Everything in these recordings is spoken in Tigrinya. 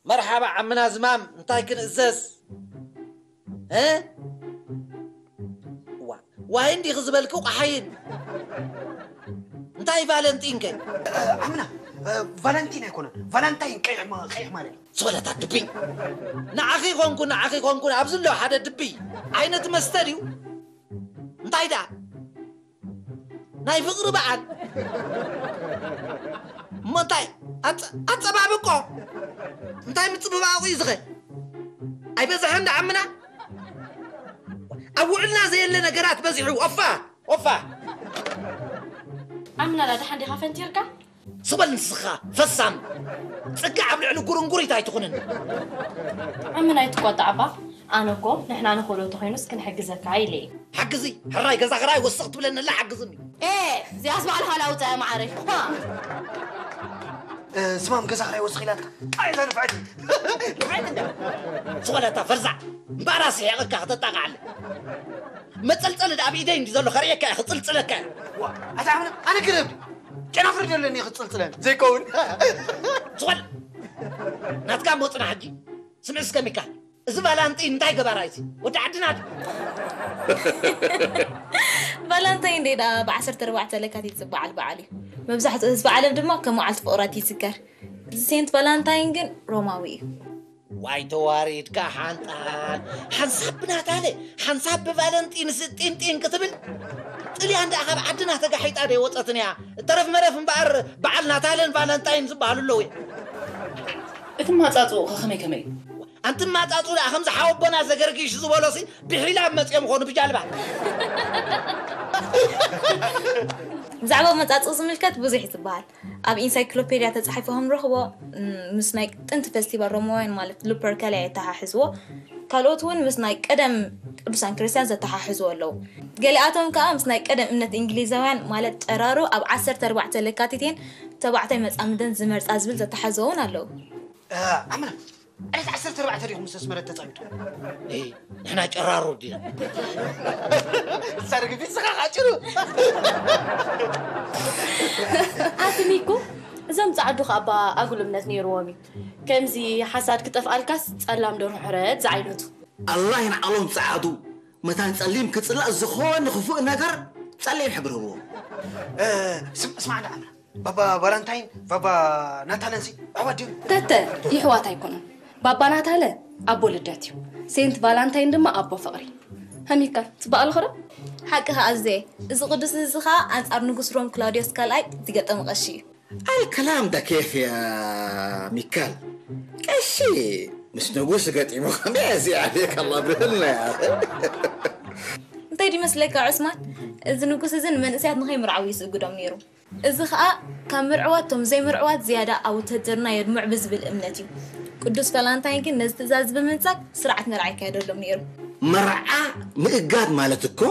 መርሓባ ዓምና ዝማም፣ እንታይ ክንእዘዝ? እ? ዋ፣ ዋይን ዲኺ ዝበልኪ ቆሓይን? እንታይ ቫለንቲን ከ? ዓምና፣ ቫለንቲን ኣይኮነን። ቫለንታይን ቀይሕ ማ-፣ ቀይሕ ማለት እዩ። ዝበለታ ድቢ። ንዓኺ ኮንኩ፣ ንዓኺ ኮንኩ፣ ኣብዚ ኣሎ ሓደ ድቢ። ዓይነት መስተ ድዩ? እንታይ ደኣ? ናይ ፍቕሪ በዓል። እሞ እንታይ? ኣጸ-፣ ኣጸባብቆ። እንታይ ምጽብባቑ እዩ ዝኸ? ኣይበዝሐን ደኣ ዓምና? ኣብ ውዕልና ዘየለ ነገራት በዚሑ። ኦፋ! ኦፋ! ዓምና ደኣ ደሓን ዲኻ ፈንቲርካ? ስበል ንስኻ፣ ፈሳም! ጽግዕ ኣብ ልዕሊ ጉርንጉሪት ኣይትኹንን። ዓምና ኣይትቆጣዕ እባ። ኣነ እኮ ንሕና ንኽእሎ ተኾይኑስ ክንሕግዘካ ኢለ እየ። ሓግዚ፣ ሕራይ ገዛ ኽራይ ወስኽ ትብለኒ ኣላ ሓግዝኒ። ኤ፣ እዚኣስ ባዕልኻ ላውፀ መዓረይ። ኳ! እ፣ ዝማም ገዛ ኽራይ ወስኽ ኢላትካ። ኣይ፣ እዛ ንፍዕቲ። ንፍዕቲ እንዳ። ዝበለታ ፈዛዕ። እምበኣር ኣስሒቕካ ከተጣቕዓለይ። መጸልጸሊ ደኣ ኣብ ኢደይ እንዲ ዘሎ ከርእየካ እየ፣ ክጽልጽለካ እየ። ዋ፣ ኣታ ዓምና፣ ኣነ ክረብ። ጨናፍር ደለኒ ክጽልጽለን። ዘይከውን። ዝበል። ናትካ ሞጽና ሕጂ። ስምዒ እስከ ሚካል። እዚ ቫላንቲን እንታይ ገባራይ እዚ? ወዲ ዓድና ድዩ? ቫላንታይን ደይ ደኣ ብ ዓሰርተ ኣርባዕተ ለካቲት ዝበዓል በዓል እዩ። መብዛሕትኡ ህዝቢ ዓለም ድማ ከም መዓልቲ ፍቕራት ይዝከር። እዚ ሴንት ቫላንታይን ግን ሮማዊ እዩ። ዋይ ተዋሪድካ ሓንጣል። ሓንሳብ ብናታለ፣ ሓንሳብ ብቫለንጢንስ ጢንጢን ክትብል? ጥልያን ደኣ ካብ ዓድና ተጋሒጣ ዶ ወጸትን እያ? ተረፍ መረፍ እምበኣር በዓል ናታለን ቫለንታይን ዝበሃሉ ኣለዉ እዮም። እቲ ማጻጽኡ ከ ከመይ ከመይ እዩ? ኣንቲ ማጻጹ ደኣ ከምዚ ሓወቦና ዘገርጊሽ ዝበሎሲ ብሒላብ መጺኦም ኾኑ ብጃልባ። ብዛዕባ መጻጽኡ ዝምልከት ብዙሕ እዩ ዝበሃል። ኣብ ኢንሳይክሎፔድያ ተጻሒፉ ከም ንረኽቦ፣ ም፣ ምስ ናይ ጥንቲ ፌስቲቫል ሮማውያን ማለት ሉፐርካሊያ የተሓሕዝዎ። ካልኦት እውን ምስ ናይ ቀደም ቅዱሳን ክርስትያን ዘተሓሕዝዎ ኣለዉ። ገሊኣቶም ከኣ ምስ ናይ ቀደም እምነት እንግሊዛውያን ማለት ጨራሩ ኣብ ዓሰርተ ኣርባዕተ ለካቲቴን ተባዕታይ መጻምደን ዝመርጻ ዝብል ዘተሓሕዝዎ እውን ኣለዉ። እ፣ ኣምና ዕለት ዓሰርተ ኣርባዕተ ዲኹም ምስ ኣስመረት ተጻዊቱ? እይ፣ ንሕና ጨራሩ ዲና። ሳርግ ቢስኻ ቃጭሉ። ኣቲ ሚኩ፣ እዞም ጻዕዱ ከኣ ኣባ ኣጉል እምነት ነይርዎም እዩ። ከምዚ ሓሳድ ክጠፍኣልካስ ጸላም ደርሆ ሕረድ ዝዓይነቱ። ኣላህ ይንዓሎም ጻዕዱ። መታን ጸሊም ክጽላእ ዝኾነ ክፉእ ነገር ጸሊም ሕብሪ ህብዎ። እ፣ ስም-፣ ስማዕና ኣምና። ባባ ቫላንታይን፣ ባባ ናታለንሲ ኣሕዋት ድዮም? ተተ፣ ይሕዋት ኣይኮኑን። ባባ ናታለ ኣቦ ልደት እዩ። ሴንት ቫላንታይን ድማ ኣቦ ፍቕሪ። ሃሚካ፣ ጽባቕ ኣለኹ ዶ? ሓቅኻ ኣዜ፣ እዚ ቅዱስ እዚ ኸኣ ኣንጻር ንጉስ ሮም ክላውዲዮስ ካልኣይ ዝገጠመ ቀሺ እዩ። الكلام ده كيف يا ميكال؟ ቀሺ ምስ ንጉስ ገጢሙ ከመይ እዚ عليك الله ብልህልና እያ። እንታይ ድዩ መስለካ ዑስማን? እዚ ንጉስ እዚ ንመንእሰያት ንኸይምርዓው እዩ ዝእግዶም ነይሩ። እዚ ኸኣ ካብ ምርዕዋት እቶም ዘይምርዕዋት ዝያዳ ኣብ ውትህድርና የድምዑ ብዝብል እምነት እዩ። ቅዱስ ቫላንታይን ግን ነዚ ትእዛዝ ብምንጻግ ስርዓት መርዓ ይካየደሎም ነይሩ። መርዓ ምእጋድ ማለት እኮ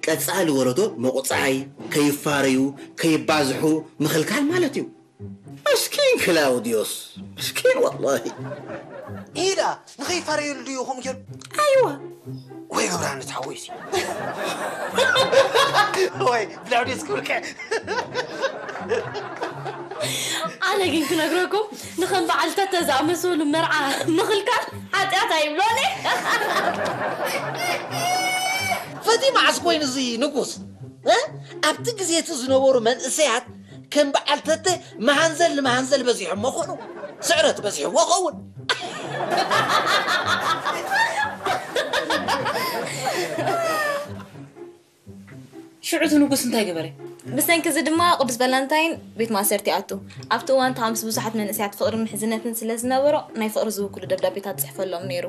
ቀጻሊ ወለዶ ምቑጻይ፣ ከይፋረዩ፣ ከይባዝሑ ምኽልካል ማለት እዩ። መስኪን ክላውዲዮስ፣ መስኪን ወላሂ። ኢዳ ንኸይፋረየሉ ድዩ ከምኡ ገይሩ? ኣይዋ። ወይ ገብርሃንስ ሓወይሲ። ወይ ብላውዴስ ክብልከ። ኣነ ግን ክነግረኩም፣ ንኸም በዓል ተተ ዝኣመሰሉ መርዓ ምኽልካል ሓጢኣት ኣይብሎን እየ። ፈቲ መዓስ ኮይኑ እዚ ንጉስ? እ? ኣብቲ ግዜ እቲ ዝነበሩ መንእሰያት ከም በዓል ተተ መሃንዘል ንመሃንዘል በዚሖሞ ኾኑ። ስዕረት በዚሕዎ ኸውን። ሽዑ እቲ ንጉስ እንታይ ገበረ? ብሰንኪ እዚ ድማ ቅዱስ ቫላንታይን ቤት ማእሰርቲ ይኣቱ። ኣብቲ እዋን እቲ ምስ ብዙሓት መንእሰያት ፍቕርን ምሕዝነትን ስለ ዝነበሮ ናይ ፍቕሪ ዝውክሉ ደብዳቤታት ይጽሕፈሎም ነይሩ።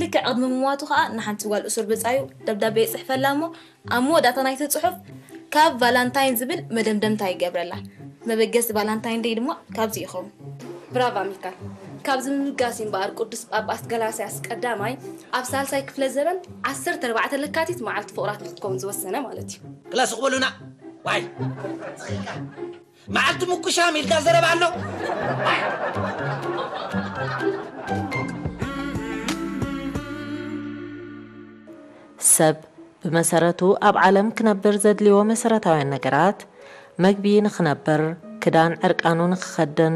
ልክዕ ቅድሚ ምሟቱ ኸኣ ንሓንቲ ጓል እሱር ብጻዩ ደብዳቤ ይጽሕፈላ እሞ ኣብ መወዳእታ ናይቲ ጽሑፍ ካብ ቫላንታይን ዝብል መደምደምታ ይገብረላ። መበገሲ ቫላንታይን ደይ ድማ ካብዚ ይኸውን። ብራቫ ሚካል። ካብዚ ምብጋስ እዩ እምበኣር ቅዱስ ጳጳስ ገላስያስ ቀዳማይ ኣብ ሳልሳይ ክፍለ ዘበን ዓሰርተ ኣርባዕተ ለካቲት መዓልቲ ፍቑራት ንክትከውን ዝወሰነ ማለት እዩ። ክላስ ክበሉና። ዋይ። መዓልቲ ምኩሻም ኢልካ ዘረባ ኣሎ። ሰብ ብመሰረቱ ኣብ ዓለም ክነብር ዘድልዮ መሰረታውያን ነገራት፣ መግቢ ንኽነብር፣ ክዳን ዕርቃኑ ንኽኸድን፣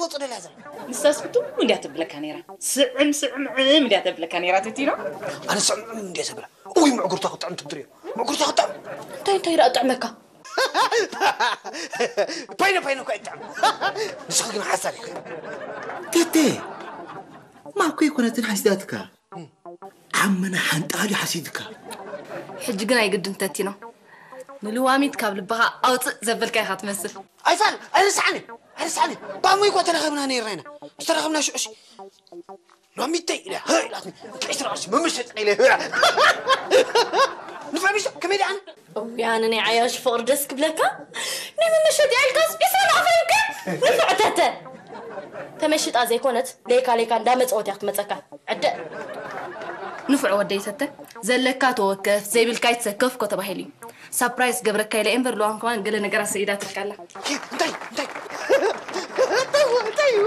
ክትወጽእ ደልያ ዘላ። ንሳስ ብትም እንድያ ተብለካ ነይራ። ስዕም ስዕም ዕም እንድያ ተብለካ ነይራ፣ ተቲኖ። ኣነ ስዕም ዕም እንድየ ዘብላ። እውይ፣ ምዕጉርታ ክጥዕም ትብድር እዩ። ምዕጉርታ ክጥዕም። እንታይ እንታይ ደኣ ጥዕመካ? ፓይነ ፓይነ እኮ ኣይጥዕም። ንስኺ ግን ሓሳድ ኢኺ። ቴቴ፣ ማኮ ኣይኮነትን ሓሲዳትካ። ዓመና ሓንጣል እዩ ሓሲድካ። ሕጂ ግን ኣይግድን ተቲኖ። ንልዋሚት ካብ ልብኻ ኣውፅእ ዘበልካ ኢኻ ትመስል። ኣይፋል፣ ኣይርስዓኒ፣ ኣይርስዓኒ። ባሞይ እኳ ተራኸብና ነይርና ኢና። ምስ ተራኸብና ሽዑ ሲ ሎሚተይ ኢለ፣ ህ ኢላትኒ፣ ዕስራ ቅርሺ መመሸጢ ኢለ፣ ህ። ንፋሚሶ፣ ከመይ ደኣ? እውይ፣ ኣነ ናይ ዓያሹ ፍቕሪ ደስ ክብለካ። ናይ መመሸጢ ኢልካስ ዒስራ ኣፍሪካ? ንፍዕተተ። ተመሽጣ ዘይኮነት፣ ሌካ ሌካ እንዳመጸወት እያ ክትመጸካ። ዕደ። ንፉዕ ወደይ ተተ፣ ዘለካ ተወከፍ፣ ዘይብልካ ይትሰከፍ እኮ ተባሂሉ እዩ። ሳፕራይዝ ገብረካ ኢለ እምበር፣ ሉዋም ከማን ገለ ነገራት ሰኢዳትልካ ኣላ። ሂ፣ እንታይ፣ እንታይ? እንታይ እዩ፣ እንታይ እዩ?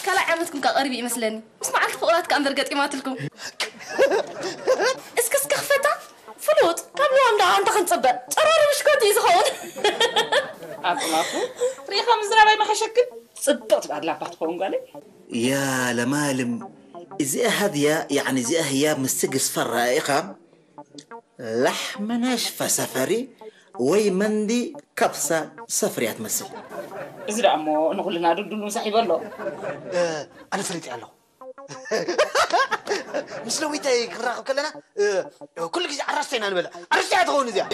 ካልኣይ ዓመትኩም ከ ቀሪቡ ይመስለኒ። ምስ መዓልቲ ፍቑራት ከኣ እምበር ገጢማትልኩም። እስኪ፣ እስኪ ክፈታ። ፍሉጥ፣ ካብ ሉዋም ደኣ ኣንታ ክንጽበ። ጨራሪ ብሽኮት እዩ ዝኸውን። ኣጥላፉ፣ ርኢኻ ምዝራብ ኣይመሓሸክን? ጽብቕቲ ባድላ እባ ትኸውን ጓለይ። ያ ለማልም፣ እዚኣ ሃድያ፣ ያዕኒ እዚኣ ህያብ ምስቲ ግዝፈራ ኢኻ። ላሕመ ናሽፈ ሰፈሪ ወይ መንዲ ካብሳ ሰፍርያ ትመስል። እዚ ደኣ እሞ ንኹልና ድልድሉ ምሳሕ ይበሎ። እ፣ ኣነ ፈሊጠ ኣለኹ። ምስ ለዊተይ ክንራኸብ ከለና፣ እ፣ ኩሉ ግዜ ኣራስተ ኢና ንበልዕ። ኣራስተ እያ ትኸውን እዚኣ።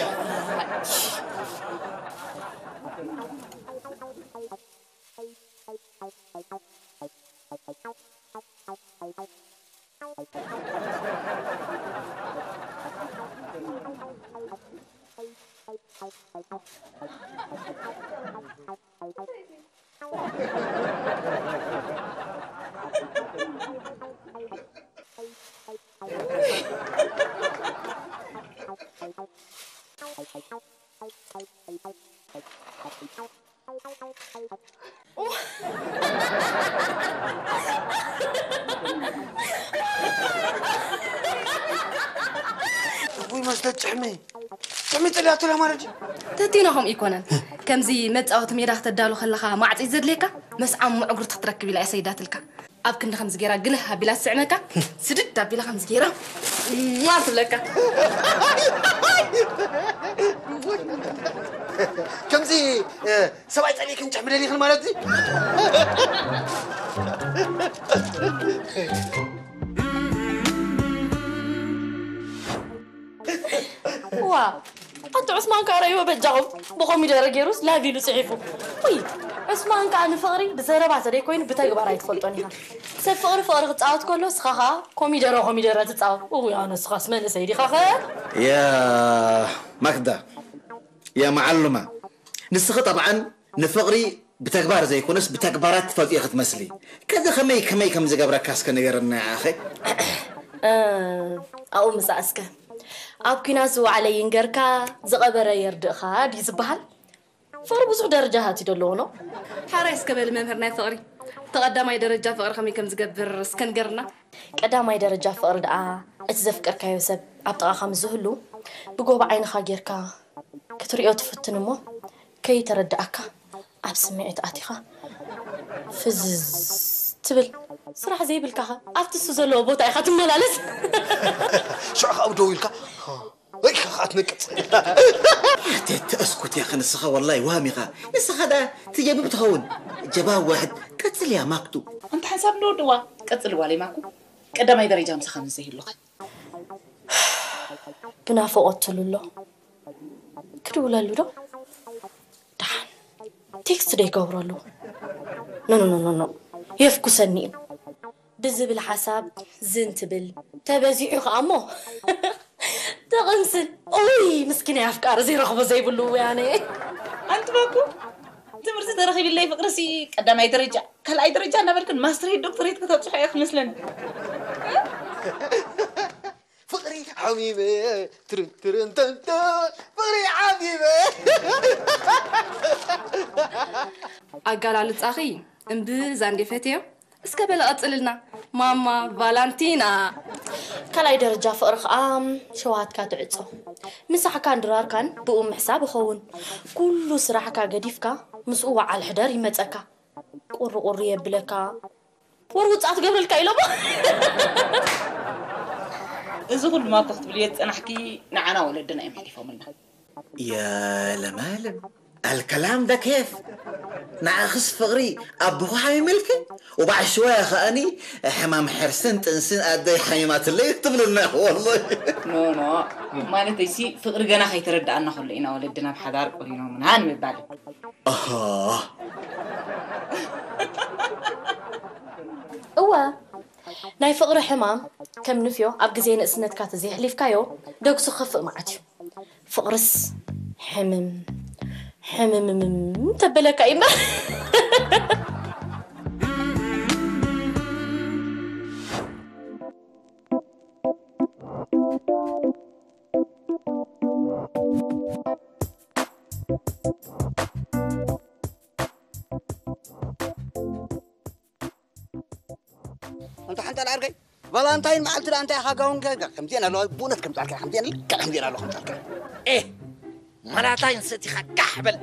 ውይ፣ መስተ ጭሕሚ። ጭሕሚ ጥልያቶ ኢላ ማለት እዩ። ተቲኖ ከምኡ ይኮነን። ከምዚ መጻወቲ ሜዳ ክተዳሉ ከለኻ ማዕጺ ዘድልየካ፣ መስዓም ምዕጉርቲ ክትረክብ ኢላ እያ ሰይዳትልካ። ኣብ ክንዲ ከምዚ ገይራ ግልህ ኣቢላ ትስዕመካ፣ ስድድ ኣቢላ ከምዚ ገይራ ሟ ትብለካ። ከምዚ፣ እ፣ ሰብኣይ ጸሊእክን ጭሕሚ ደሊኽን ማለት እዩ። ዋ፣ ኣቶ ዑስማን ከኣ ረእይዎ በጃኹም፣ ብኮሚደረ ገይሩስ ላቭ ኢሉ ጽሒፉ። ውይ፣ ዑስማን ከኣ ንፍቕሪ ብዘረባ ተደይ ኮይኑ ብተግባር ኣይትፈልጦን ኢኻ። ሰብ ፍቕሪ ፍቕሪ ክጻወት ከሎ፣ ንስኻ ከኣ ኮሚደረ ኮሚደረ ትጻወት። ውይ፣ ኣነ ንስኻስ መንእሰይ ዲኻኸ? ያ ማክዳ፣ ያ መዓሉማ፣ ንስኺ ጠብዓን ንፍቕሪ ብተግባር ዘይኮነስ ብተግባራት ትፈልጥዮ ክትመስሊ። ከዚ ከመይ ከመይ ከም ዝገብረካ እስከ ንገረና ኣኸ። እ፣ ኣብኡ ምጻእ እስከ። ኣብ ኲናት ዝወዓለ ይንገርካ፣ ዝቐበረ የርድእኻ ድዩ ዝበሃል? ፍቕሪ ብዙሕ ደረጃታት እዩ ዘለዎ፣ ኖ? ሓራይ እስከ በሊ መምህር ናይ ፍቕሪ፣ እቲ ቀዳማይ ደረጃ ፍቕሪ ከመይ ከም ዝገብር እስከ ንገርና። ቀዳማይ ደረጃ ፍቕሪ ደኣ እቲ ዘፍቀርካዮ ሰብ ኣብ ጥቓኻ ምስ ዝህሉ፣ ብጎቦ ዓይንኻ ጌርካ ክትሪኦ ትፍትን እሞ ከይተረድኣካ ኣብ ስምዒት ኣቲኻ ፍዝዝ ትብል። ስራሕ ዘይብልካ ኸ ኣብቲ እሱ ዘለዎ ቦታ ኢኻ ትመላለስ። ሽዑ ካብ ደው ኢልካ ወይ ከዓ ትነቅፅ። ኣቴተ እስኩት ያኸ ንስኻ ወላሂ ዋም ኢኻ። ንስኻ ዳ ትጀብብ ትኸውን። ጀባ ዋሕድ ቀጽል ያ ማክቱ። ኣንተ ሓንሳብ ንወድዋ ቀጽል ዋለይ ማኩ ቀዳማይ ደረጃ ምሳኻ ምስ ዘይህሉኻ ብናፍቖት ትሉ ኣሎ። ክድውለሉ ዶ? ደሓን ቴክስት ዶ ይገብረሉ? ኖ ኖ ኖ ኖ የፍኩሰኒ እዩ። ብዝብል ሓሳብ ዝን ትብል ተበዚሑ ከኣ እሞ ትቕምስል። ኡይ ምስኪናይ ኣፍቃሪ ዘይረኽቦ ዘይብሉ ውያነ። ኣንቲ ባኩ ትምህርቲ ተረኺብለይ ፍቅርሲ ቀዳማይ ደረጃ ካልኣይ ደረጃ እናበልክን ማስትሬት ዶክተሬት ከተብፅሖ እየ ክመስለኒ። ፍቅሪ ሓሚመ ትርን ትርን ተንተ ፍቅሪ ሓሚመ ኣጋላልጻኺ እምብዛ እንዴ ፈትዮ እስከ በለ ቀጽልልና ማማ ቫላንቲና። ካልኣይ ደረጃ ፍቕሪ ከዓ ሸውሃትካ ትዕጾ። ምሳሕካን ድራርካን ብኡ ምሕሳብ ይኸውን። ኩሉ ስራሕካ ገዲፍካ ምስኡ ወዓል ሕደር ይመጸካ። ቁሪ ቁሪ የብለካ። ወር ውጻእ ትገብረልካ ኢሎም። እዚ ኩሉ ማኮ ክትብልዮ ዝጸናሕኪ ንዓና ወለድና እዮም ሕሊፎምልና። يا لمالم الكلام ده كيف؟ ንዓኽስ ፍቕሪ ኣቦኹ ሓሚመልኪ? ወባዕሽወያ ከኣኒ ሕማም ሕርስን ጥንስን ኣደይ ሓሚማትለይ ትብሉና ወላሂ። ኖ ኖ ማለተይሲ ፍቕሪ ገና ከይተረድኣና ከሎ ኢና ወለድና ብሓዳር ቆሪኖምና ንምባል። ኣሃ እወ ናይ ፍቕሪ ሕማም ከም ንፍዮ ኣብ ግዜ ንእስነትካ ተዘይሕሊፍካዮ ደግሱ ክኸፍእ መዓት እዩ። ፍቕርስ ሕምም ሕምምምም ተበለካ እዩ እምበር። ኣንታ ሓንጣል ዓርከይ ቫላንታይን መዓልቲ ደኣ እንታይ ኢኻ ጋውን ጌርካ ከምዚአን ኣለዋ ብእውነት ከምፃልካ ከምዚአን ልክዕ ከምዚአን ኣለዋ ከምፃልካ ኤ ማላታይን ሰቲኻ ጋሕ በል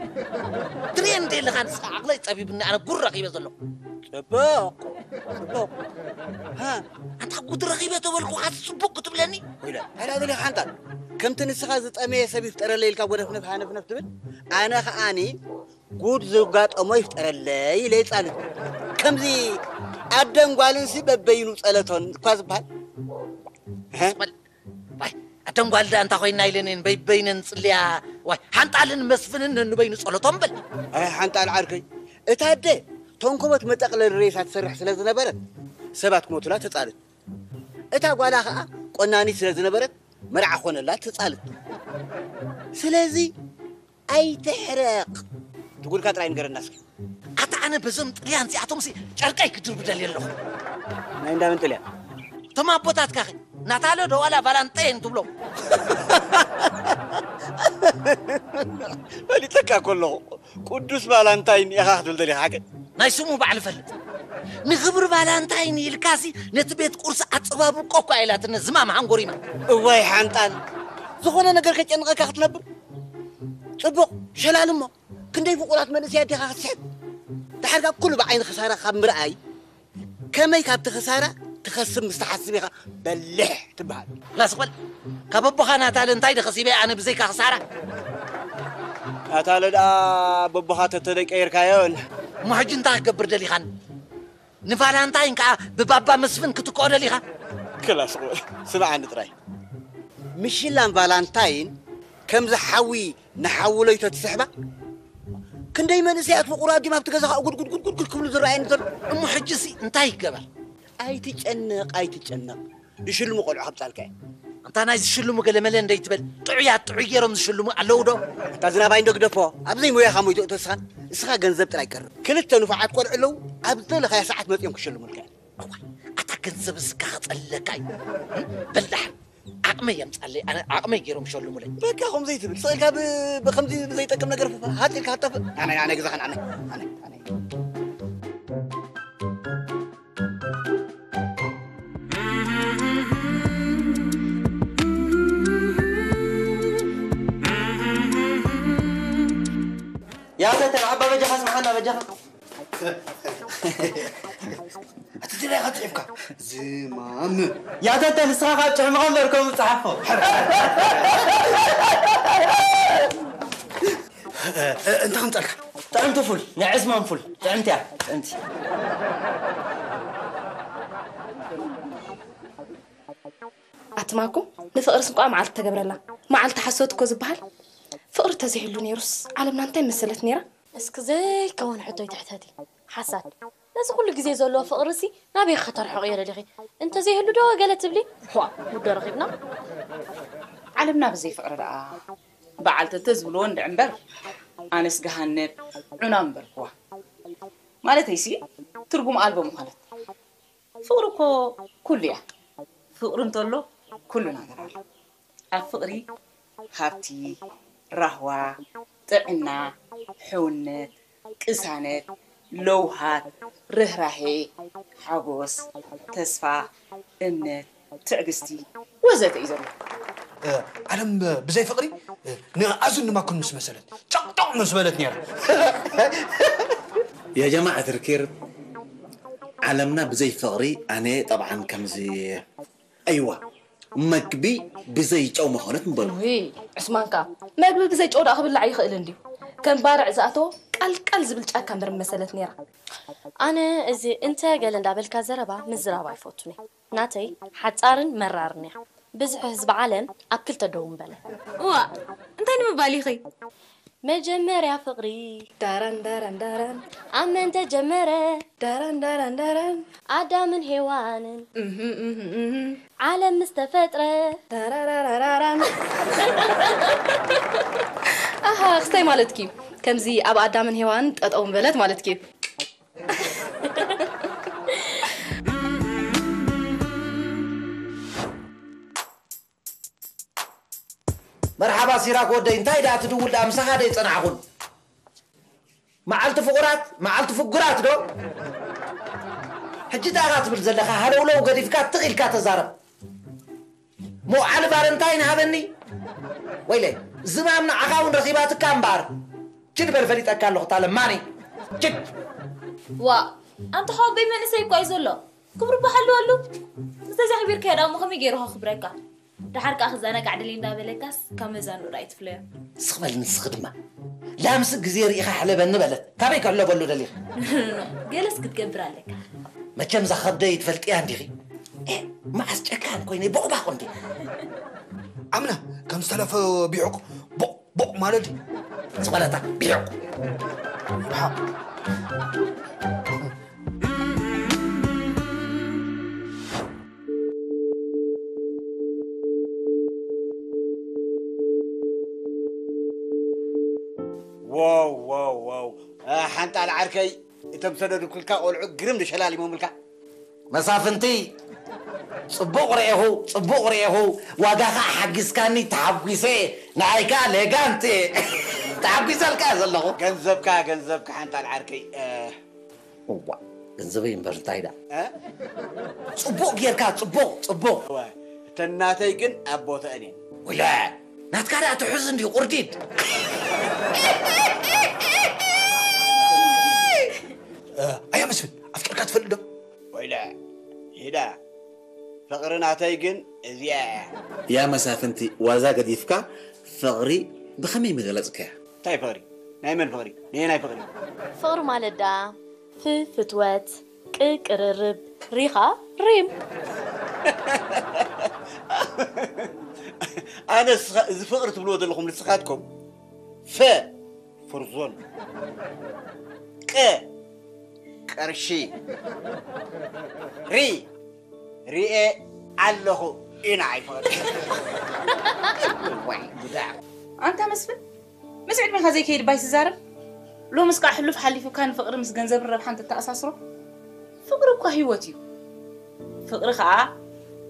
ትሪኤን እንደ ኣለኻ ንስኻ ዓቕለይ ፀቢብኒ ኣነ ጉድ ረኺበ ዘለኹ ፅቡቅ ፅቡቅ ሃ ኣንታ ጉድ ረኺበ ተበልኩኻ ፅቡቅ ክትብለኒ ወይለ እንታይ ደኣ ደሊኻ ሓንጣል ከምቲ ንስኻ ዝጠመየ ሰብ ይፍጠረለይ ኢልካ ጎደፍነፍ ሃነፍነፍ ትብል ኣነ ከዓኒ ጉድ ዘጋጠሞ ይፍጠረለይ ኢለ ይፃልን ከምዚ ኣደን ጓልን ሲ በበይኑ ፀለቶን እኳ ዝበሃል በል ዋይ ኣደን ጓል ደኣ እንታ ኮይና ኢለንን በይበይነን ፅልያ ዋይ ሓንጣልን መስፍንን ነንበይኑ ፀለቶም በል ኣይ ሓንጣል ዓርከይ እታ ኣደ ተንኮበት መጠቕለሊ ሬሳ ትሰርሕ ስለ ዝነበረት ሰባት ክሞቱላ ተፃልት እታ ጓላ ከዓ ቆናኒት ስለ ዝነበረት መርዓ ኮነላ ተፃልት ስለዚ ኣይትሕረቕ ትጉድካ ጥራይ ንገረና እስኪ ኣታ ኣነ በዞም ጥልያን እዚኣቶም ሲ ጨርቀይ ክድርብደል ኣለኹ ናይ እንዳመን ጥልያን እቶም ኣቦታትካ ኸ ናታሎ ዶ ዋላ ቫላንጠይን ትብሎ ፈሊጠካ ከለኹ ቅዱስ ቫላንታይን ኢኻ ክትብል ደሊኻ ሓቂ ናይ ስሙ ባዕሉ ፈልጥ ንክብሪ ቫላንታይን ኢልካሲ ነቲ ቤት ቁርሲ ኣፀባብቆ እኳ ኢላትነ ዝማም ሃንጎሪማ እዋይ ሓንጣል ዝኾነ ነገር ከጨንቐካ ክትነብር ፅቡቕ ሸላል እሞ ክንደይ ፍቑራት መንእሰያት ዲኻ ክትስሕብ ድሓርካ ኩሉ ብዓይኒ ክሳራ ካብ ምርኣይ ከመይ ካብቲ ክሳራ ትኸስብ ምስ ትሓስብ ኢኻ በልሕ ትበሃል ላስ በል ካብ ኣቦኻ ናታለ እንታይ ዶ ከሲበ ኣነ ብዘይካ ክሳራ ናታለ ደኣ በቦኻ ተተደቀይርካዮን እሞ ሕጂ እንታይ ክገብር ደሊኻን ንቫላንታይን ከዓ ብባባ መስፍን ክትክኦ ደሊኻ ክላስ ስምዓኒ ጥራይ ምሽላን ቫላንታይን ከምዚ ሓዊ ንሓዊ ለይቶ ትስሕባ ክንደይ መንእሰያት ፍቑራት ድም ኣብቲ ገዛ ከዓ ጉድጉድጉድጉድ ክብሉ ዝረኣየኒ ዘሎ እሞ ሕጂሲ እንታይ ይገበር ኣይትጨነቕ ኣይትጨነቕ ዝሽልሙ ቆልዑ ከብፃልካ እየ ኣንታ ናይ ዝሽልሙ ገለመለ እንደይትበል ጥዑያት ጥዑይ ገይሮም ዝሽልሙ ኣለዉ ዶ እታ ዝናባይ እንዶ ግደፎ ኣብ ዘይሞያኻ ሞይቱ እተስኻን እስኻ ገንዘብ ጥራይ ቀርብ ክልተ ንፉዓት ቆልዑ ኣለዉ ኣብ ዝደለኻያ ሰዓት መፂኦም ክሸልሙልካ እዮም እዋይ ኣታ ገንዘብ እስካ ክፀልለካ እዩ በላሕ ዓቕመይ የምፃለይ ኣነ ዓቕመይ ገይሮም ሸልሙለይ በቃ ከምዚ ትብል ስቕ ኢልካ ብ- ብከምዚ ብዘይጠቅም ነገር ሃጥ ኢልካ ሃጠፍ ኣነ ኣነ ግዛኸን ኣነ ኣነ ኣነ ያተተ ንዓባ በጃኻ ስምዓና በጃኻ። ኣቲ እንታይ ኢኻ ጽሒፍካ? ዝማም። ያተተ ንስኻ ካብ ጭሕምኻ እምበር ከምኡ ጸሓፎ። እ፣ እ፣ እንታይ ከምጻልካ? ጥዕምቲ ፉል፣ ናይ ዕስማን ፉል። ጥዕምቲ እያ፣ ጥዕምቲ። ኣትማኩም ንፍቕርስ እንቋዕ መዓልቲ ተገብረላ። መዓልቲ ሓሶት እኮ ዝበሃል። ፍቕሪ ተዘይህሉ ነይሩስ ዓለምና እንታይ መሰለት ነይራ? እስኪ ዘይከውን ሕቶ ይትሕተቲ። ሓሳድ። ነዚ ኩሉ ግዜ ዘለዎ ፍቕርሲ ናበይ ከተርሕቑዮ ደሊኺ? እንተዘይህሉ ዶ ገለ ትብሊ? ዋ፣ ውዶ ረኺብና። ዓለምና ብዘይ ፍቕሪ ደኣ በዓል ተተ ዝብልዎ እንድዒ እምበር፣ ኣነስ ገሃነብ ዑና ምበልክዋ። ማለተይሲ ትርጉም ኣልቦ ምዃነት። ፍቕሪ እኮ ኩሉ እያ። ፍቕሪ እንተሎ ኩሉ ነገር ኣሎ። ኣብ ፍቕሪ ሃብቲ፣ ራህዋ፣ ጥዕና፣ ሕውነት፣ ቅሳነት፣ ለውሃት፣ ርህራሄ፣ ሓጎስ፣ ተስፋ፣ እምነት፣ ትዕግስቲ ወዘተ እዩ ዘሎ። እ፣ ዓለም ብዘይ ፍቕሪ፣ እ፣ ንኣዙን ንማኩን ምስ መሰለት፣ ጨቕጨቕ ምስ በለት ነይራ። يا جماعة الخير، ዓለምና ብዘይ ፍቕሪ ኣነ ጠብዓን ከምዚ ኣይዋ መግቢ ብዘይ ጨው መኾነት ምበሉ። ውይ፣ ዕስማን ከኣ መግቢ ብዘይ ጨው ደኣ ክብላዕ ይኽእል እንድዩ? ከም ባርዕ ዝኣተዎ ቀልቀል ዝብል ጫካ እምበር ምመሰለት ነይራ። ኣነ እዚ እንተ ገለ እንዳበልካ ዘረባ ምዝራብ ኣይፈቱን እየ። ናተይ ሓጻርን መራርን እያ። ብዝሒ ህዝቢ ዓለም ኣብ ክልተ ደው ምበለ። እዋ፣ እንታይ ንምባል ኢኺ? መጀመርያ ፍቕሪ ዳራን ዳራን ዳራን ኣብ መን ተጀመረ? ዳራን ዳራን ዳራን ኣዳምን ሄዋንን እህ እህ እህ ዓለም ምስ ተፈጥረ ዳራራራራን። ኣሃ፣ ክስታይ ማለትኪ ከምዚ ኣብ ኣዳምን ሄዋንን ጠጠው ምበለት ማለትኪ። መርሓባ ሲራክ ወደይ፣ እንታይ ደኣ ትድውል ደኣ? ምሳኻ ዶ ይጸናሕኹን? መዓልቲ ፍቑራት፣ መዓልቲ ፍጉራት ዶ? ሕጂ እንታይ ኢኻ ትብል ዘለኻ? ሃለውለው ገዲፍካ ትኽ ኢልካ ተዛረብ። መውዓሊ ቫለንታይን ሃበኒ። ወይለይ፣ ዝማም ንዓኻ እውን ረኺባትካ እምበኣር። ችድ በል ፈሊጠካ ኣለኹ እታ ለማኒ። ችድ። ዋ፣ ኣንታ ሓወቦይ መንእሰይ እኳ እዩ ዘሎ። ክብሩ እባ ሓልወሉ። ምስ ተዘይ ኣኽቢርካዮ ደኣ እሞ ከመይ ገይሩ ከኽብረካ? ደሓር ከኣ ክዘናጋዕ ደልየ እንዳበለካስ ካብ መዛንኡ ደኣ ኣይትፍለዮ። ስኽ በል ንስኺ ድማ። ላምሲ ግዜ ርኢኻ ሕለበኒ በለት። ካበይ ክሕለበሉ ደሊኺ? ገለስ ክትገብር ኣለካ። መቸም እዛ ከብደይ ትፈልጥያ እንዲኺ? ኤ፣ መዓስ ጨካን ኮይነ ቦቕባቕ እንዲ። ኣምና ከም ዝተለፈ ቢሑቕ ቦቕ ቦቕ ማለት እዩ። ስቕ በል ኣታ ቢሑቕ። ይብሓቕ። ዋው፣ ዋው፣ ዋው። እ፣ ሓንጣል ዓርከይ፣ እቶም ሰደዱክልካ ቆልዑ ግርም ድሸላሊሞምልካ። መሳፍንቲ፣ ጽቡቕ ርኤኹ፣ ጽቡቕ ርኤኹ። ዋጋኻ ሓጊዝካኒ፣ ተሓጒሰ። ንዓይ ከኣ ሌጋንት። ተሓጒሰልካ እየ ዘለኹ። ገንዘብካ፣ ገንዘብካ ሓንጣል ዓርከይ። እ፣ እዋ፣ ገንዘበይ እምበር እንታይ ደኣ? እ? ጽቡቕ ጌርካ፣ ጽቡቕ፣ ጽቡቕ። እወ፣ እተን ናተይ ግን ኣብ ቦተአን እየን። ወይለ፣ ናትካ ደኣ ትሕዝ እንድዩ ቁርዲድ። እ፣ ኣያ መስፍን፣ ኣፍቂርካ ትፈልጥ ዶ? ወይለ፣ ይዳ፣ ፍቕሪ ናተይ ግን እዚኣ እያ። ያ መሳፍንቲ፣ ዋዛ ገዲፍካ ፍቕሪ ብኸመይ ምገለጽካያ? እንታይ ፍቕሪ? ናይ መን ፍቕሪ? ነየናይ ፍቕሪ? ፍቕሪ ማለት ደኣ ፍ ፍትወት፣ ቅ ቅርርብ፣ ሪኻ ሪም። ኣነ እስኻ-፣ እዚ ፍቕሪ ትብልዎ ዘለኹም ንስኻትኩም ፈ ፍርዞን፣ ቀ ቅርሺ፣ ሪ ሪኤ ኣለኹ ኢና ኣይፈቐድን። ዋይ ጉዳ። ኣንታ መስፍን፣ ምስ ዕድሜኻ ዘይከይድ ባይ ትዛረብ? ሎምስ ከኣ ሕሉፍ ሓሊፉካ ንፍቕሪ ምስ ገንዘብን ረብሓን ተተኣሳስሮ? ፍቕሪ እኳ ህይወት እዩ። ፍቕሪ ከኣ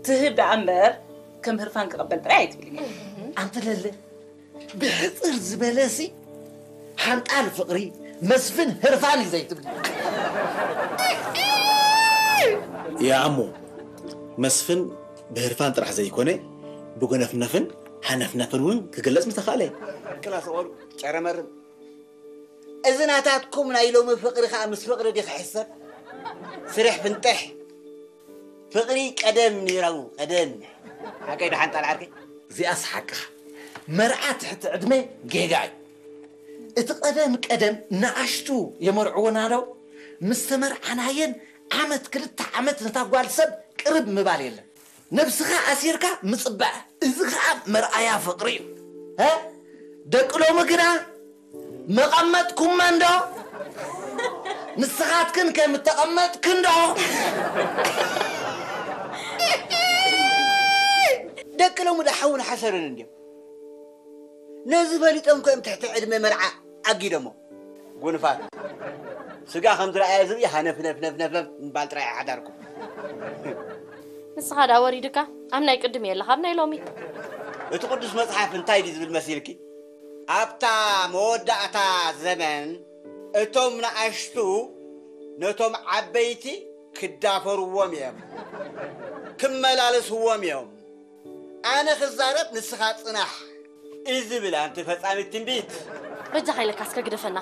ትህብ ደኣ እምበር ከም ህርፋን ክቕበል ጥራይ ኣይትብልን እየ። ኣንቲ ለለ፣ ብሕጽር ዝበለሲ ሓንጣል ፍቕሪ መስፍን ህርፋን እዩ ዘይትብሊ። ያኣሞ መስፍን ብህርፋን ጥራሕ ዘይኮነ ብጎነፍነፍን ሃነፍነፍን እውን ክግለጽ ምተኻእለ። ክላስ ኦል ጨረመርም። እዚ ናታትኩም ናይ ሎሚ ፍቕሪ ከኣ ምስ ፍቕሪ ድዩ ክሕሰብ? ስርሕ ፍንጥሕ። ፍቕሪ ቀደም ነይራው፣ ቀደም። ሓቀይ ደሓን ጣል ዓርከይ? እዚኣስ ሓቅኻ። መርዓ ትሕቲ ዕድመ ጌጋ እዩ። እቲ ቀደም ቀደም ንኣሽቱ የመርዕወና ዶ? ምስ ተመርዓናየን ዓመት ክልተ ዓመት ነታ ጓል ሰብ ቅርብ ምባል የለን። ነብስኻ ኣሲርካ ምጽባዕ፣ እዚ ኸኣ መርኣያ ፍቕሪ እዩ። ሀ? ደቂ ሎሚ ግና መቐመጥኩመን ዶ? ንስኻትክን ከ ምተቐመጥክን ዶ? ደቂ ሎሚ ዶ ሓውን ሓሰርን እንድዮም። ነዚ ፈሊጦም ከ እዮም ትሕቲ ዕድመ መርዓ ኣጊዶሞ። ጉንፋት። ስጋ ከም ዝረኣየ ዝብኢ ሃነፍነፍነፍነፍ ምባል ጥራይ ሓዳርኩም። ንስኻ ደኣ ወሪድካ ኣብ ናይ ቅድም የለኻ ኣብ ናይ ሎሚ። እቲ ቅዱስ መጽሓፍ እንታይ ድዩ ዝብል መሲልኪ? ኣብታ መወዳእታ ዘመን እቶም ንኣሽቱ ነቶም ዓበይቲ ክዳፈርዎም እዮም፣ ክመላለስዎም እዮም። ኣነ ክዛረብ ንስኻ ጽናሕ እዩ ዝብል ኣንቲ ፈጻሚት ትንቢት። በጃኻ ኢለካ እስከ ግደፈና።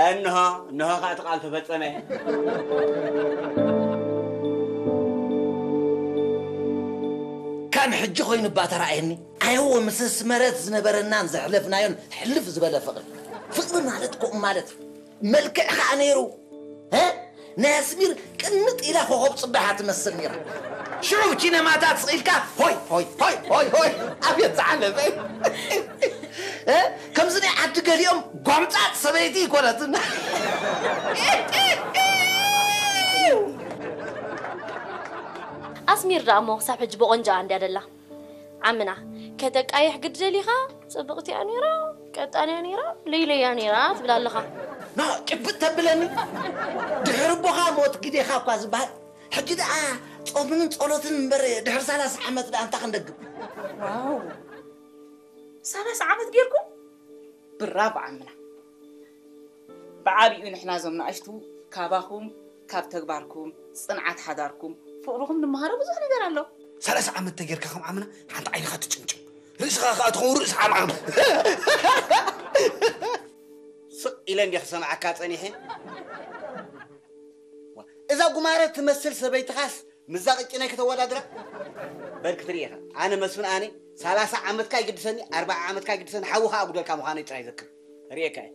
እንሆ እንሆ ኸኣ እቲ ቃል ተፈጸመ። ካን ሕጂ ኮይኑ እባ ተራእየኒ። ኣየወ ምስ ኣስመረት ዝነበረናን ዘሕለፍናዮን ሕልፍ ዝበለ ፍቕሪ። ፍቕሪ ማለት ከምኡ ማለት እዩ። መልክዕ ኸዓ ነይሩ። ሀ? ናይ ኣስሚር ቅንጥ ኢላ ኮኸብ ጽባሕ ትመስል ነይራ። ሽዑ ሲነማታት ስቕ ኢልካ ሆይ ሆይ ሆይ ሆይ ሆይ። ኣቤት ዝዓለበ። እ? ከምዚ ናይ ዓዲ ገሊኦም ጓምጻጥ ሰበይቲ ይኮነትን። ኣስሚር ደኣ እሞ ክሳብ ሕጂ ብቆንጆኣ እንድያ ደላ። ዓምና ከተቃይሕ ግዲ ደሊኻ ጽብቕቲ እያ ነይራ፣ ቀጣን እያ ነይራ፣ ለይለይ እያ ነይራ ትብል ኣለኻ። ኖ ጭብጥ ተብለኒ ድሕሪ ኣቦኻ ሞት ግዴኻ እኳ ዝበሃል ሕጂ ደኣ ጾምን ጸሎትን እምበር ድሕሪ ሰላሳ ዓመት ደኣ እንታይ ክንደግም። ዋው ሰላሳ ዓመት ጌርኩም? ብራቮ ዓምና። ብዓቢኡ ንሕና እዞም ንኣሽቱ ካባኹም ካብ ተግባርኩም፣ ጽንዓት ሓዳርኩም፣ ፍቕርኹም ንምሃሮ ብዙሕ ነገር ኣሎ። ሰላሳ ዓመት ተጌርካ ከም ዓምና ሓንቲ ዓይንኻ ትጭምጭም ርእስኻ ከኣ ትኸውን ርእሲ ዓምዓም። ስቕ ኢለ እንዲየ ክሰምዓካ ጸኒሐ። እዛ ጉማረ ትመስል ሰበይትኻስ ምስዛ ቅጭነይ ከተወዳድራ? በል ክትርኢ ኢኻ። ኣነ መስፍን ኣነ ሰላሳ ዓመትካ ይግድሰኒ፣ ኣርብዓ ዓመትካ ይግድሰኒ፣ ሓዊ ከኣ ጉደልካ ምዃነይ ጥራይ ዘክር። ርእየካ እየ።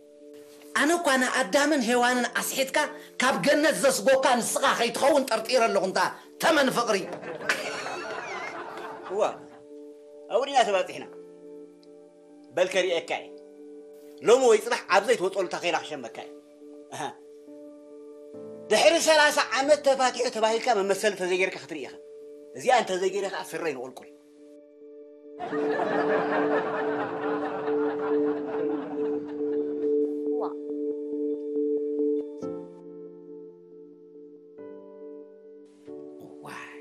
ኣነ እኳ ንኣዳምን ሄዋንን ኣስሒትካ ካብ ገነት ዘስጎካ ንስኻ ከይትኸውን ጠርጢረ ኣለኹ እንታ ተመን ፍቕሪ። እዋ ኣብኡ ዲና ተባጺሕና። በል ከርእየካ እየ። ሎሚ ወይ ጽባሕ ኣብ ዘይትወጸሉ ታኼላ ክሸመካ እየ። ኣሃ። ድሕሪ ሰላሳ ዓመት ተፋቲሑ ተባሂልካ መመሰሊ ተዘይጌርካ ክትርኢ ኢኻ። እዚኣ እንተዘይጌረ ከኣ ስረይ ንቑልቁል። ዋይ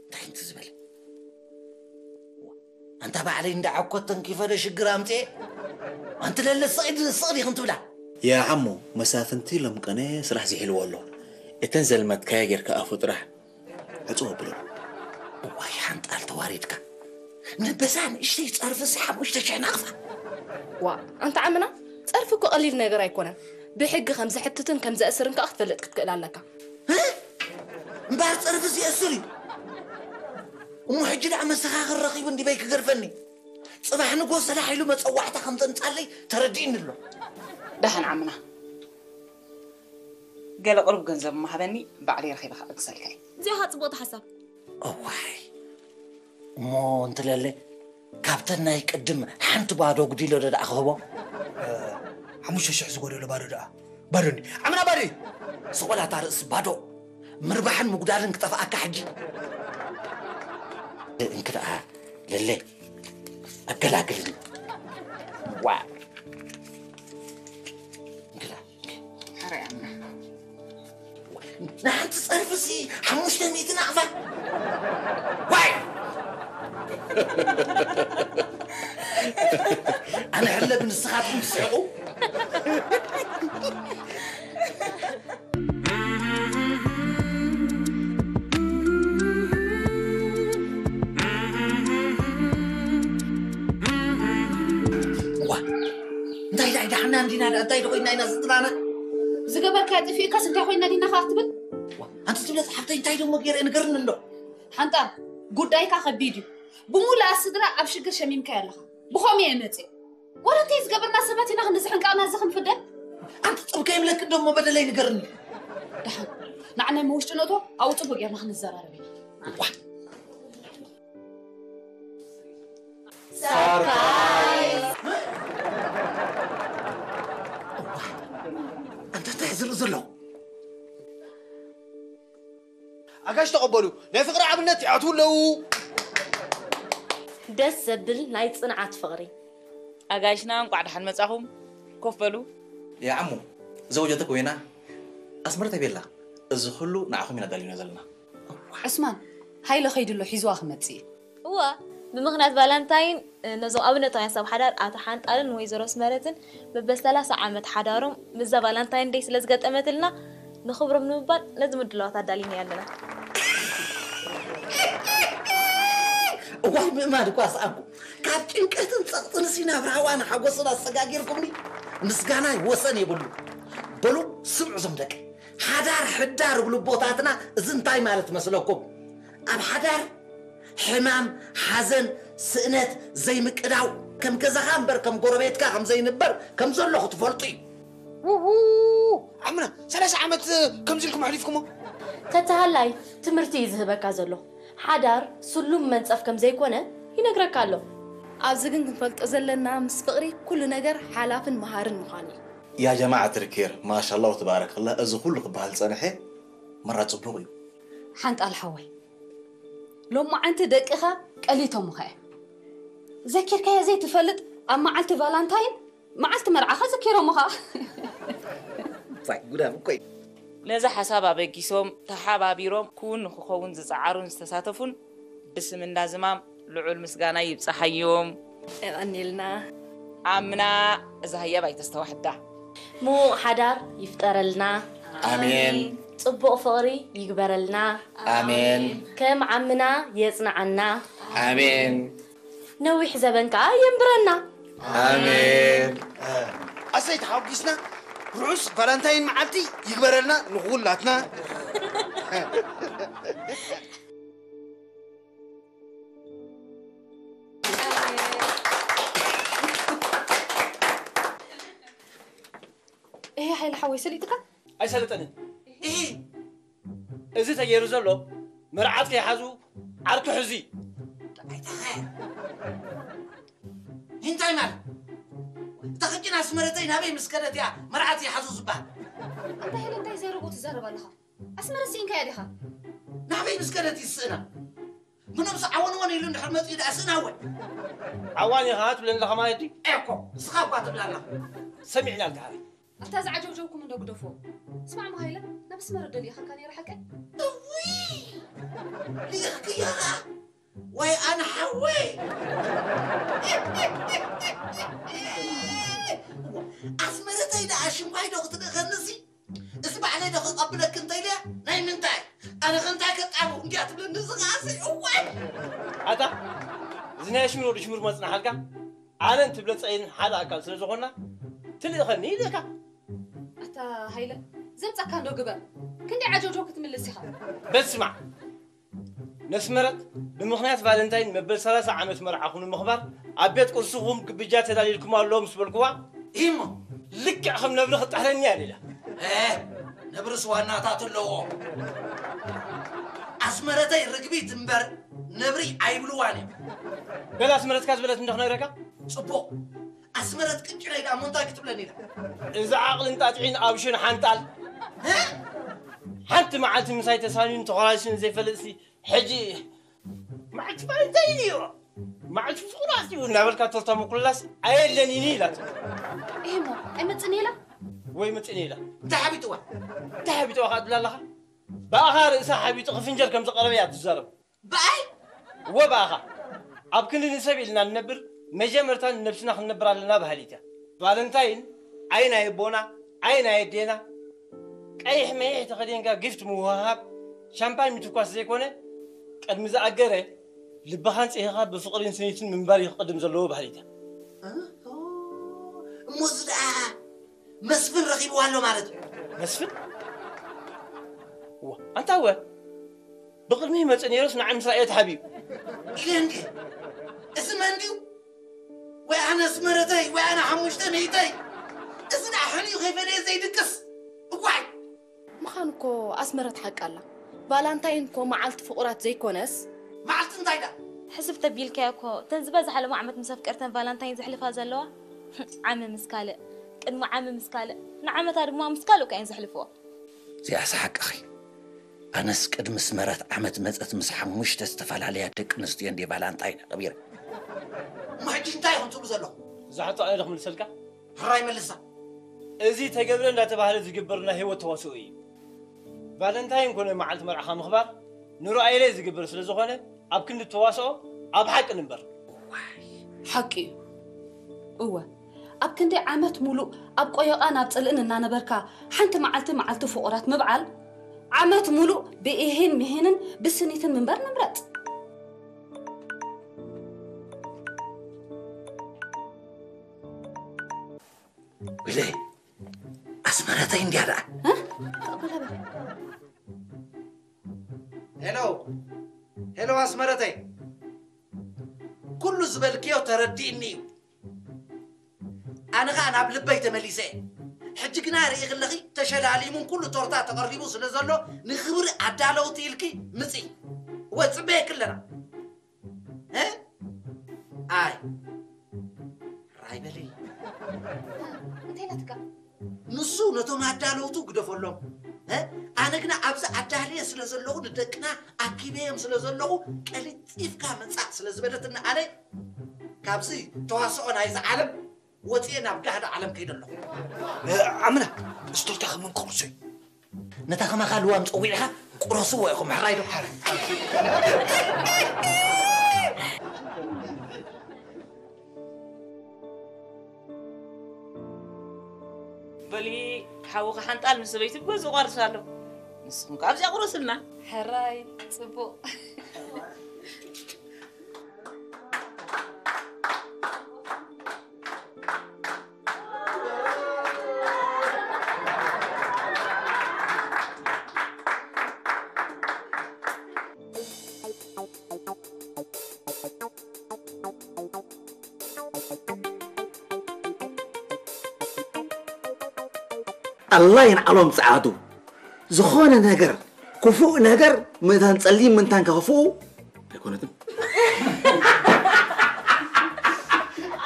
እንታይ ከምቲ ዝበለ ኣንታ ባዕለይ እንዳዓኮት ተንኪፈ ዶ ሽግር ኣምፅኤ ኣንቲ ለለ ስቕ ኢድ ስቕ ዲኽን ትብላ ያ ዓሞ መሳፍንቲ ሎም ቅነ ስራሕ ዝሒልዎ ኣሎ እተን ዘልመትካዮ ጌርካ ኣፉ ጥራሕ ዕፅው ኣብሎ እዋይ ሓንጣል ተዋሪድካ ንበዛ ንእሽተይ ፀርፍሲ ሓሙሽተ ሽሕ ናቕፋ ዋ ኣንታ ዓምና ፀርፊ እኮ ቀሊል ነገር ኣይኮነን ብሕጊ ከም ዘሕትትን ከም ዘእስርን ከዓ ክትፈልጥ ክትክእል ኣለካ እምበኣር ፀርፍሲ የእስር እዩ እሞ ሕጂ ደኣ መሰኻኽር ረኺቡ እንዲበይ ክገርፈኒ ፅባሕ ንጎ ሰላሕ ኢሉ መፀዋዕታ ከም ዘምፃለይ ተረዲእኒ ኣሎ ደሓን ዓምና ገለ ቅሩብ ገንዘብ እሞ ሃበኒ ባዕለይ ረኺበ ክዕግሰልካ እየ እዚኣ ኸዓ ፅቡቕቲ ሓሳብ እዋይ እሞ እንትለለ ካብተን ናይ ቅድም ሓንቲ ባዶ ጉዲሎ ዶ ደኣ ክህቦ ሓሙሽተ ሽሕ ዝጎደሎ ባዶ ደኣ ባዶ እንዲ ዓምና ባዶ እዩ ስቆላታ ርእሲ ባዶ ምርባሕን ምጉዳልን ክጠፍኣካ ሕጂ እንክደኣ ለለ ኣገላግልኒ ዋ እንክዳ ሓራይ ኣምና ንሓንቲ ፀርፍሲ ሓሙሽተ ሚእቲ ናቕፋ ዋይ ኣነ ሕለብ ንስኻትኩም ትስሕቑ ዋ እንታይ ዳይ ዳሕና እንዲና እንታይ ዶ ኮይና ኢና ስድራና? ዝገበርካዮ ጠፊእካስ እንታይ ኮይና ዲና ከኣ ክትብል? ኣንቲ ትብለ ሓፍተይ እንታይ ደሞ ገይረ ንገርኒ እንዶ። ሓንጣል፣ ጉዳይካ ከቢድ እዩ። ብምሉኣ ስድራ ኣብ ሽግር ሸሚምካዮ ኣለኻ። ብኸምኡ እየ መፅእ። ወረ እንታይ ዝገበርና ሰባት ኢና ክንዲ ዝሕንቃቕና እዚ ክንፍደ? ኣንቲ ጥብከ ይብለክ ደሞ በደለይ ንገርኒ። ደሓን፣ ንዓናይ መውሽጢ ነእቶ ኣብኡ ፅቡቅ ጌርና ክንዘራረብ ኢና። ዋ። ኣንታ እንታይ ዝርኢ ዘሎ? ኣጋሽ ተቐበሉ፣ ናይ ፍቕሪ ኣብነት ይኣትዉ ኣለዉ። ደስ ዘብል ናይ ጽንዓት ፍቕሪ። ኣጋይሽና እንቋዕ ደሓን መጻኹም። ኮፍ በሉ። يا عمو، زوجتك وينها؟ ኣስመረተይ ቤላ፣ እዚ ኩሉ ንዓኹም ኢና ዳሊና ዘለና። ዑስማን፣ ሃይለ ከይዱ ኣሎ፣ ሒዝዋ ክመጽእ እዩ። እወ፣ ብምኽንያት ቫለንታይን ነዞም ኣብነታውያን ሰብ ሓዳር ኣቶ ሓንጣልን ወይዘሮ ኣስመረትን መበል ሰላሳ ዓመት ሓዳሮም ምስዛ ቫለንታይን ደይ ስለ ዝገጠመትልና ንኽብሮም ንምባል ነዚ ምድላዋት ኣዳሊናዮ ኣለና። እዋይ ምእማን እኳ ሰኣንኩ። ካብ ጭንቀትን ጸቕጥንሲ ናብ ራህዋን ሓጎስን ኣሰጋጊርኩምኒ። ምስጋናይ ወሰን የብሉ። በሉ ስምዑ ዞም ደቂ። ሓዳር ሕዳር እብሉ ኣቦታትና እዚ እንታይ ማለት መስለኩም? ኣብ ሓዳር ሕማም፣ ሓዘን፣ ስእነት፣ ዘይምቅዳው፣ ከም ገዛኻ እምበር ከም ጎረቤትካ ከም ዘይንበር ከም ዘሎ ክትፈልጡ እዩ። ውው! ዓምና ሰላሳ ዓመት ከምዚ ኢልኩም ኣሕሊፍኩሞ? ተተሃላይ ትምህርቲ እዩ ዝህበካ ዘሎ። ሓዳር ስሉም መንጸፍ ከም ዘይኮነ ይነግረካ ኣሎ። ኣብዚ ግን ክንፈልጦ ዘለና ምስ ፍቕሪ ኩሉ ነገር ሓላፍን መሃርን ምዃኑ እዩ። يا جماعة الخير، ما شاء الله وتبارك الله، እዚ ኩሉ ክበሃል ዝጸንሐ መራ ጽቡቕ እዩ። ሓንጣል ሓወይ፣ ሎማዓንቲ ደቅኻ ቀሊቶምኻ እዮም። ዘኪርካዮ ዘይትፈልጥ ኣብ መዓልቲ ቫላንታይን መዓልቲ መርዓኻ ዘኪሮምኻ። ፋይ ጉዳም እኮ እዩ። ነዚ ሓሳብ ኣበጊሶም ተሓባቢሮም ክውን ንክኸውን ዝፀዓሩን ዝተሳተፉን ብስም እንዳ ዝማም ልዑል ምስጋና ይብፃሓዮም። የቐንየልና። ኣምና እዛ ህያብ ኣይተስተዋሕዳ። ምዉቕ ሓዳር ይፍጠረልና። ኣሜን። ጽቡቕ ፍቕሪ ይግበረልና። ኣሜን። ከም ዓምና የጽንዓና። ኣሜን። ነዊሕ ዘበን ከኣ የንብረና። ኣሜን። ኣሰይ ተሓጒስና። ርሑስ ቫላንታይን መዓልቲ ይግበረልና ንኹላትና። እሄ ሓይለ ሓወይ ሰሊጥካ? ኣይሰለጠንን። እሂ እዚ ተገይሩ ዘሎ መርዓት ከይሓዙ ዓርኪ ሕዙ እዩ። እንታይ ማለት እታ ቅጭን ኣስመረተይ ናበይ ምስ ከደት እያ መርዓት ይሓዙ ዝበሃል? ኣንታ ሄለ እንታይ ዘረብኡ ትዛረብ ኣለኻ? ኣስመረት ስኢንካያ ዲኻ? ናበይ ምስ ከደት ይስእና? ምኖምስ ዓወን ወን ኢሉ እንድሕር መፂኡ ደኣ ስእናወ። ዓዋን ኢኻ ትብለኒ ኣለኻ ማለት ድዩ? ኤኮ፣ እስኻ እኳ ትብላ ኣለኻ። ሰሚዕናልካ ሃበይ። ኣታ ዝዓጀውጀውኩም እንዶ ግደፎ። ስማዕ መሃይለ፣ ናብ ኣስመረት ደሊእኻካ ነይረ ሓቀይ? እውይ! ሊእኽክዮ ኸዓ? ወይ ኣነ ሓወይ! ኣስመረተይ ደኣ ሽምኳይ ዶ ክትልእኸንሲ? እዚ ባዕለይ ዶ ክቐብለኪ እንተኢለያ ናይ ምንታይ ኣነ ከ እንታይ ከጣቡ እንድያ ትብለኒ እዚ ከኣሲ እዋይ ኣታ እዚ ናይ ኣሽሙር ወዲ ሽሙር መጽናሓልካ ኣነን ትብለ ጸይን ሓደ ኣካል ስለ ዝኾንና ትልእኸኒ ኢለካ ኣታ ሃይለ ዘምጻካ እንዶ ግበር ክንደይ ዓጀውጀው ክትምልስ ኢኻ በል ስማዕ ነስመረት ብምኽንያት ቫለንታይን መበል ሰላሳ ዓመት መርዓኹም ንምኽባር ኣብ ቤት ቁርስኹም ግብጃ ተዳልዩልኩም ኣሎ ምስ በልኩዋ ኢሞ ልክዕ ከም ነብሪ ክጥሕለኒ እያ ኢላ። ነብርስ ዋናታት ኣለዎ። ኣስመረተይ ርግቢት እምበር ነብሪ ኣይብልዋን እዮም። በል ኣስመረትካ ዝበለት እንዶ ክነግረካ። ጽቡቕ ኣስመረት ቅጭነይ ደኣ እሞ እንታይ ክትብለኒ ኢላ? እዚ ዓቕልን ጣጥዒን ኣብ ሽን ሓንጣል ሓንቲ መዓልቲ ምሳይ ተሳንዩን ተኾላሲኑን ዘይፈልጥሲ ሕጂ መዓልቲ ቫለንታይን እዩ መዓልቲ ፍቕሪ ኣትዩ እናበልካ ቶርታ ምኩልላስ ኣየለኒኒ ኢላቶ እሞ ኣይመፅን ኢላ ወይ መፅን ኢላ እንታይ ሓቢጥዋ እንታይ ሓቢጥዋ ከዓ ትብላ ኣለኻ ብኣኻ ርእሳ ሓቢጡ ክፍንጀር ከም ዝቐረበ እያ ትዛረብ ብኣይ እወ ብኣኻ ኣብ ክንዲ ንሰብ ኢልና ንነብር መጀመርታ ንነብስና ክንነብር ኣለና በሃሊት እያ ቫለንታይን ኣይ ናይ ኣቦና ኣይ ናይ ኣዴና ቀይሕ መይሕ ተኸዲንካ ጊፍት ምውህሃብ ሻምፓኝ ምትኳስ ዘይኮነ ቅድሚ ዝኣገረ ልብኻን ፂሂኻ ብፍቕሪን ስኒትን ምንባር እዩ ክቕድም ዘለዎ በሃሊት እያ እሞ እዚ ደኣ መስፍን ረኺብዋ ኣሎ ማለት እዩ። መስፍን? እዋ፣ ኣንታ እወ። ብቕድሚ ይመጽእ ነይሩስ ንዓይ ምስ ረኣየ ተሓቢኡ። ኢለ እንድየ። እዚ መን ድዩ? ወይ ኣነ ኣስመረተይ፣ ወይ ኣነ ሓሙሽተ ሚእተይ። እዚ ደኣ ሕንዩ ከይፈለየ ዘይድቅስ። እዋይ! ምዃኑ እኮ ኣስመረት ሓቂ ኣላ። ቫላንታይን እኮ መዓልቲ ፍቑራት ዘይኮነስ። መዓልቲ እንታይ ደኣ? ሕስብ ተቢልካዮ እኮ፣ እተን ዝበዝሓ ሎም ዓመት ምስ ኣፍቀርተን ቫላንታይን ዘሕልፋ ዘለዋ፣ ዓሚ ምስ ካልእ፣ ቅድሚ ዓሚ ምስ ካልእ፣ ንዓመታ ድማ ምስ ካልእ እኮ እየን ዘሕልፍዎ። እዚኣስ ሓቅኺ። ኣነስ ቅድሚ ኣስመረት ዓመት መጸት ምስ ሓሙሽተ ዝተፈላለያ ደቂ ኣንስትዮ እንድየ ቫላንታይን ኣኽቢረ። እሞ ሕጂ እንታይ ኢኹም ትብሉ ዘለኹም? እዛ ሕቶ ኣነ ዶ ክምልሰልካ? ሕራይ መልሳ። እዚ ተገብረ እንዳተባህለ ዝግበር ናይ ህይወት ተዋስኦ እዩ። ቫለንታይን ኮነ መዓልቲ መርዓኻ ምኽባር ንረኣየለይ ዝግበር ስለ ዝኾነ ኣብ ክንዲ ተዋስኦ ኣብ ሓቂ ንንበር። ሓቂ እዩ። እወ፣ ኣብ ክንዲ ዓመት ሙሉእ ኣብ ቆየቓን ኣብ ጽልእን እናነበርካ ሓንቲ መዓልቲ መዓልቲ ፍቑራት ምብዓል፣ ዓመት ሙሉእ ብኢሂን ምሂንን ብስኒትን ምንባር ንምረጽ። ኢለ ኣስመረተይ እንድያ ደኣ። እ? ተቐበላ በል። ሄሎ፣ ሄሎ ኣስመረተይ፣ ኩሉ ዝበልክዮ ተረዲእኒ እዩ። ኣነ ኸኣ ናብ ልበይ ተመሊሰ እየ። ሕጂ ግና ርኢኺ ኣለኺ፣ ተሸላሊሙን ኩሉ ቶርታ ተቐሪቡ ስለ ዘሎ፣ ንኽብሪ ኣዳለውቲ ኢልኪ ምጺ። እወ፣ ጽበየኪ ኣለና። እ? ኣይ። ራይ በሊ። እንታይ ናትካ? ንሱ ነቶም ኣዳለውቱ ግደፈሎም። እ? ኣነ ግና ኣብዚ ኣዳልየ ስለ ዘለኹ፣ ንደቅና ኣኪበዮም ስለ ዘለኹ፣ ቀልጢፍካ ምጻእ ስለ ዝበለትኒ፣ ኣነ ካብዚ ተዋስኦ ናይዚ ዓለም ወጺኤ ናብ ጋህዲ ዓለም ከይደ ኣለኹ። እ፣ ዓምና፣ ስቶርታ ከመን ክቑርሶ እዩ? ነታ ከማኻ ልዋም ጸዊዕኻ ቁረስዎ ኢኹም፣ ሕራይ ዶ? በሊ፣ ሓውኺ ሓንጣል ምስ ሰበይቱ ብገዝኡ ቋርስ ኣሎ። ንስኹም ከ ኣብዚኣ ቁረሱልና። ሕራይ፣ ጽቡቕ። ኣላ የንዓሎም ጸዓዱ። ዝኾነ ነገር፣ ክፉእ ነገር፣ ምእንታን ጸሊም ምእንታን ከኽፍኡ ኣይኮነትን።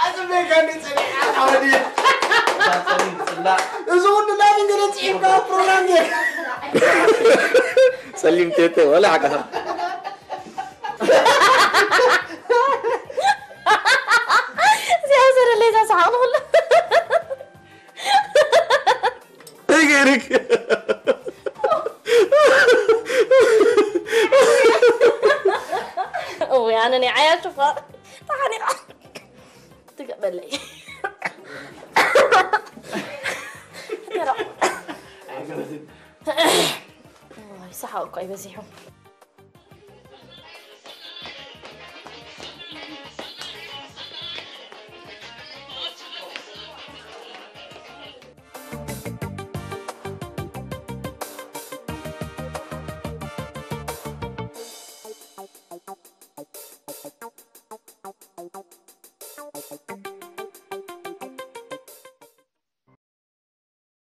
ኣጽበይካኒ ጸኒሓ፣ ሓወደይ። እዛ ጸሊም ጽላእ። እዚ ሁሉ ላብ እንግዲህ ጽሒፍካ ፕሮግራም ጌርካ። ጸሊም ቴቴ፣ ወላ ሓቀኻ። እዚኣ ዘረለይ እዛ ሰሓቕ ንኹሉ። ገይርክ። እውይ፣ ኣነ ናይ ዓያሹ ፋር ተሓኒቓ ትገበለይ። እዋይ፣ ሰሓቕ እኮ ኣይበዚሑ።